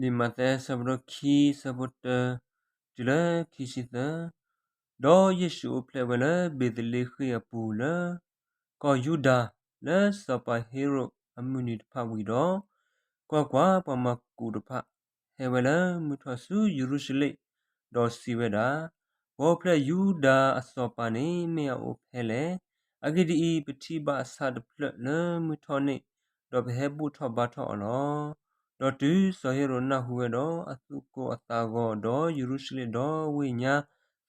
လံာ်မးသဲ ဆၢဒိၣ်ခံ ဆၢဖိတၢ တုၤလၢခံဆံသၢ. ဒီးယ့ၣ်ၡူးအိၣ်ဖျဲၣ်ဝဲလၢဘ့းသလ့ဃ့ၣ်အပူၤလၢ ကီၢ်ယူဒၤ လၢစီၤပၤဟ့ရိၣ်အမုၢ်နံၤတဖၣ်ဝံၤဒီး, ကွၢ်ကွၢ်, ပှၤမၤကူးတဖၣ် ဟဲဝဲလၢမုၢ်ထီၣ်ဆူယရူၤၡလ့ၣ်, ဒီးစံးဝဲဒၣ်, ပအိၣ်ဖျဲၣ်ယူဒၤအစီၤပၤန့ၣ် မ့ၢ်အအိၣ်ဖဲလဲၣ်. အဂ့ၢ်ဒ်အံၤ, ပထံၣ်ဘၣ်အဆၣ်တဖျၢၣ်လၢမုၢ်ထီၣ်န့ၣ်, ဒီးပဟဲဘူၣ်ထီၣ်ဘါထီၣ်အီၤလီၤ. ဒီးတုၤစီၤဟ့ရိၣ်နၢ်ဟူဝဲဒီး, အသူၣ်ကိၢ်အသးဂီၤ, ဒီးယရူၤၡလ့ၣ်ဒီဝ့ၢ်ညါ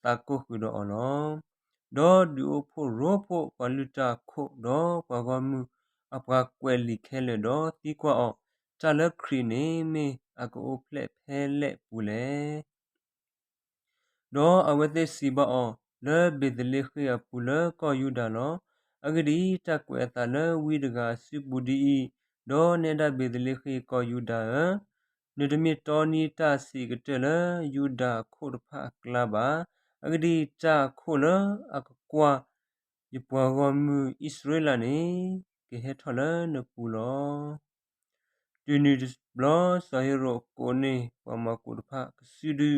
သးကိၢ်ဃုာ်ဒီးအီၤလီၤ. ဒီးဒုးအိၣ်ဖှိၣ်ရိဖှိၣ်ပှၤလုၢ်တၢ်အခိၣ်, ဒီးပှၤဂီၢ်မုၢ်အပှၤကွဲးလံာ်ခဲလၢာ်ဒီးသံကွၢ်အီၤ, တၢ်လၢခရံာ်န့ၣ်မ့ၢ်အကအိၣ်ဖျဲၣ်ဖဲလဲၣ်ပူၤလဲၣ်. ဒီးအဝဲသ့ၣ်စံးဘၣ်အီၤ, လၢဘ့းသလ့ဃ့ၣ်အပူၤလၢကီၢ်ယူဒၤလီၤ. အဂ့ၢ်ဒ်အံၤ, တၢ်ကွဲးအသးလၢဝံတဂၤအစုပူၤဒ်အံၤ, ဒီးနဲဒၣ်ဘ့းသလ့ဃ့ၣ်ကီၢ်ယူဒၤဧၢ, နတမ့ၢ်တီနံၤတၢ်စံးကတၢၢ်လၢယူဒၤအခိၣ်တဖၣ်အကျါဘၣ်. အဂ့ၢ်ဒ်အံၤ, တၢ်အခိၣ်လၢအကကွၢ်ယပှၤဂီၢ်မုၢ်အံၣ်စရ့လးန့ၣ် ကဟဲထီၣ်လၢနပူၤလီၤ. တုၤနုၤတဘျီစီၤဟ့ရိၣ်ကိးန့ၢ်ပှၤမၤကူးတဖၣ်ကစုဒု,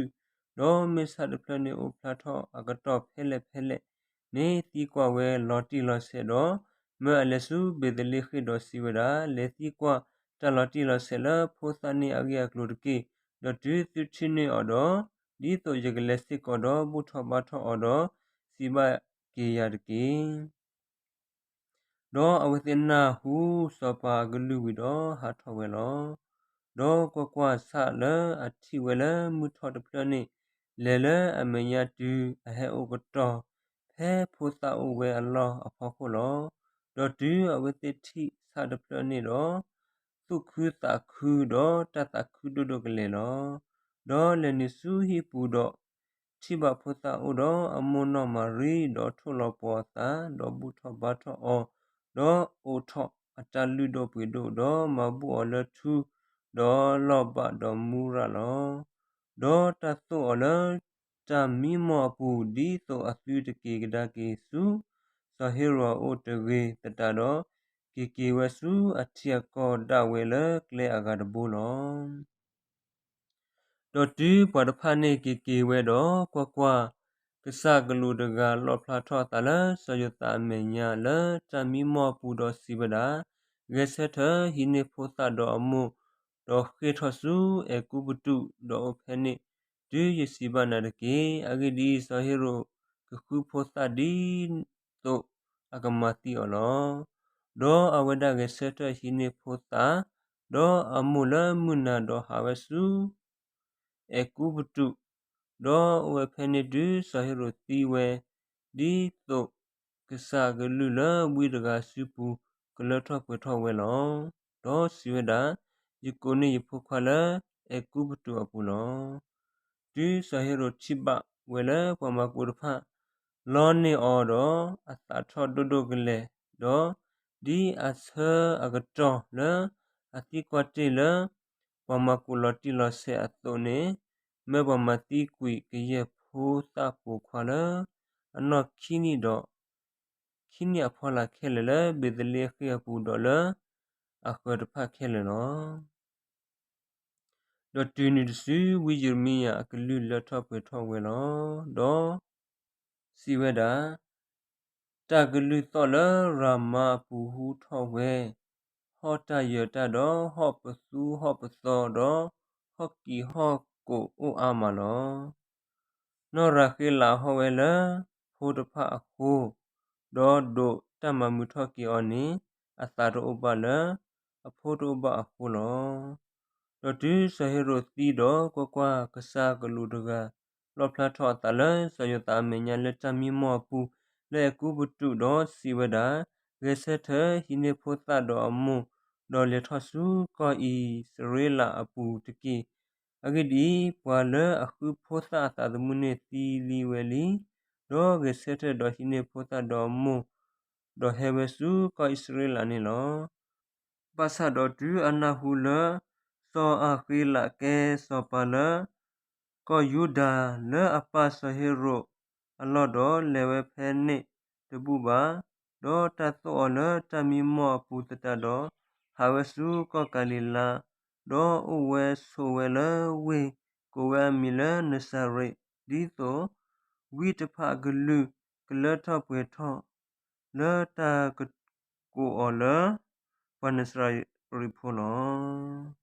ဒီးမ့ၢ်ဆၣ်တဖျၢၣ်န့ၣ်အိၣ်ဖျါထီၣ်အကတီၢ်ဖဲလဲၣ်ဖဲလဲၣ်န့ၣ် သံကွၢ်ဝဲလီၤတံၢ်လီၤဆဲးဒီး, မၢအလဲၤဆူဘ့းသလ့ဃ့ၣ်ဒီးစံးဝဲဒၣ်, လဲၤသံကွၢ်တၢ်လီၤတံၢ်လီၤဆဲးလၢဖိသၣ်န့ၣ်အဂ့ၢ်အကျိၤတက့ၢ်. ဒီးတုၤသုထံၣ်န့ၢ်အီၤဒီး, ဒ်သိးယကလဲၤစ့ၢ်ကီးဒီးဘူၣ်ထီၣ်ဘါထီၣ်အီၤဒီး, စံးဘၣ်က့ၤယၤတက့ၢ်. ဒီးအဝဲသ့ၣ်နၢ်ဟူစီၤပၤအကလုၢ်ဝံၤဒီးဟးထီၣ်ဝဲလီၤ. ဒီးကွၢ်ကွၢ်, ဆၣ်လၢအထံၣ်ဝဲလၢမုၢ်ထီၣ်တဖျၢၣ်န့ၣ် လဲၤလၢအမဲာ်ညါတုၤအဟဲအိၣ်ကတီၢ်ဖဲဖိသၣ်အိၣ်ဝဲအလီၢ်အဖီခိၣ်လီၤ. ဒီးတုၤအဝဲသ့ၣ်ထံၣ်ဆၣ်တဖျၢၣ်န့ၣ်ဒီး, သူၣ်ခုသးခု, ဒီးတၢ်သးခုဒိၣ်ဒိၣ်ကလဲာ်လီၤ. ဒီးလဲၤနုာ်ဆူဟံၣ်ပူၤဒီး, ထံၣ်ဘၣ်ဖိသၣ်အိၣ်ဒီးအမိၢ်နီၢ်မၤရံ, ဒီးထိၣ်လီၤပှီၤအသး, ဒီးဘူၣ်ထီၣ်ဘါထီၣ်အီၤ, ဒီးအိးထီၣ်အတၢ်လုၢ်ဒိၣ်ပှ့ၤဒိၣ်, ဒီးမၤဘူၣ်အီၤလၢထူ, ဒီးလီၢ်ဘၣ်ဒီးမူရၤလီၤ. ဒီးတၢ်သိၣ်အီၤလၢတၢ်မံမီၢ်အပူၤ, ဒ်သိးအသုတက့ၤကဒါက့ၤဆူစီၤဟ့ရိၣ်အအိၣ်တဂ့ၤသတးဒီး, က့ၤက့ၤဝဲဆူအထံအကီၢ်ဒၣ်ဝဲလၢကျဲအဂၤတဘိလီၤ. ဒီးတုၤပှၤတဖၣ်န့ၣ်က့ၤက့ၤဝဲဒီး, ကွၢ်ကွၢ်, ကစၢ်ကလူးတဂၤလီၣ်ဖျါထီၣ်အသးလၢစီၤယိၤသးအမဲာ်ညါလၢတၢ်မံမီၢ်အပူၤဒီးစံးဝဲဒၣ်, ဂဲၤဆၢထၢၣ်ဟံးန့ၢ်ဖိသၣ်ဒီးအမိၢ်, ဒီးဃ့ၢ်ထီၣ်ဆူအဲၤကူပတူး, ဒီးအိၣ်ဖဲန့ၣ်, တုၤယစံးဘၣ်နၤတက့ၢ်. အဂ့ၢ်ဒ်အံၤ, စီၤဟ့ရိၣ်ကဃုဖိသၣ်ဒ်သိးအကမၤသံအီၤလီၤ. ဒီးအဝဲဒၣ်ဂဲၤဆၢထၢၣ်ဟံးန့ၢ်ဖိသၣ်, ဒီးအမိၢ်လၢမုၢ်နၤဒီးဟးဝဲဆူ အဲၤကူပတူး, ဒီးအိၣ်ဝဲဖဲန့ၣ်တုၤစီၤဟ့ရိၣ်သံဝဲ, ဒ်သိးကစၢ်အကလုၢ်လၢဝံတဂၤအစုပူၤကလၢထီၣ်ပှဲၤထီၣ်ဝဲလီၤ. ဒီးစံးဝဲဒၣ်, ယကိးန့ၢ်ယဖိခွါလၢအဲၤကူပတူးအပူၤလီၤ. တုၤစီၤဟ့ရိၣ်ထံၣ်ဘၣ်ဝဲလၢပှၤမၤကူးတဖၣ် လီန့ၢ်အီၤဒီးအသးထီၣ်ဒိၣ်ဒိၣ်ကလဲာ်, ဒီးဒ်အဆၢအကတီၢ်လၢအသံကွၢ်တ့ၢ်လၢ ပှၤမၤကူးလီၤတံၢ်လီၤဆဲးအသိးန့ၣ်, မၢပှၤမၤသံကွံာ်ကယဲၢ်ဖိသၣ်ပိာ်ခွါလၢအနီၢ်ခံနံၣ်ဒီး ခံနံၣ်အဖီလာ်ခဲလၢာ်လၢဘ့းသလ့ဃ့ၣ်အပူၤဒီးလၢအဃၢၤတဖၣ်ခဲလၢာ်လီၤ. ဒီးတုၤနုၤတစု ဝံယံးရမံယၤအကလုၢ်လၢထီၣ်ပှဲၤထီၣ်ဝဲလီၤ. ဒီးစံးဝဲဒၣ်, တၢ်ကလုၢ်သီၣ်လၢရၤမါအပူၤဟူထီၣ်ဝဲ, ဟီၣ်တၢ်ယၢၤတၢ်ဒီးဟီၣ်ပသူဟီၣ်ပသီဒီး ဟီၣ်ကံၢ်ဟီၣ်ကိးအိၣ်အါမးလီၤ. နီၢ်ရၤဃ့လးဟီၣ်ဝဲလၢဖိတဖၣ်အဃိ, ဒီးဒိးတၢ်မၤမုာ်ထီၣ်က့ၤအီၤန့ၣ် အသးတအိၣ်ဘၣ်လၢအဖိတအိၣ်ဘၣ်အဃိလီၤ. ဒီးတုၤစီၤဟ့ရိၣ်သံဒီး, ကွၢ်ကွၢ်, ကစၢ်ကလူးတဂၤ လီၣ်ဖျါထီၣ်အသးလၢစီၤယိၤသးအမဲာ်ညါလၢတၢ်မံမီၢ်အပူၤ လၢအဲၤကူပတူးဒီးစံးဝဲဒၣ်, ဂဲၤဆၢထၢၣ်ဟံးန့ၢ်ဖိသၣ်ဒီးအမိၢ်, ဒီးလဲၤထီၣ်ဆူကီၢ်အံၣ်စရ့လးအပူၤတက့ၢ်. အဂ့ၢ်ဒ်အံၤ, ပှၤလၢအဃုဖိသၣ်အသးသမူန့ၣ်သံလံဝဲလံ. ဒီးဂဲၤဆၢထၢၣ်ဒီးဟံးန့ၢ်ဖိသၣ်ဒီးအမိၢ်, ဒီးဟဲဝဲဆူကီၢ်အံၣ်စရ့လးန့ၣ်လီၤ. ဘၣ်ဆၣ်ဒီးတုၤအနၢ်ဟူလၢ စီၤအၤဃ့လးကဲစီၤပၤလၢ ကီၢ်ယူဒၤလၢအပၢ်စီၤဟ့ရိၣ်အလီၢ်ဒီး လဲၤဝဲဖဲန့ၣ်တဘူၣ်ဘၣ်. ဒီးတၢ်သိၣ်အီၤလၢတၢ်မံမီၢ်အပူၤသတးဒီး, ဟးဝဲဆူကီၢ်ကၤလံၤလါ, ဒီးအိၣ်ဝဲဆိးဝဲလၢဝ့ၢ်, ကိးဝဲအမံၤလၢနစၤရ့း, ဒ်သိးဝံတဖၣ်အကလုၢ်ကလၢထီၣ်ပှဲၤထီၣ် လၢတၢ်ကကိးအီၤလၢ ပှၤနစၤရ့းဖိလီၤ.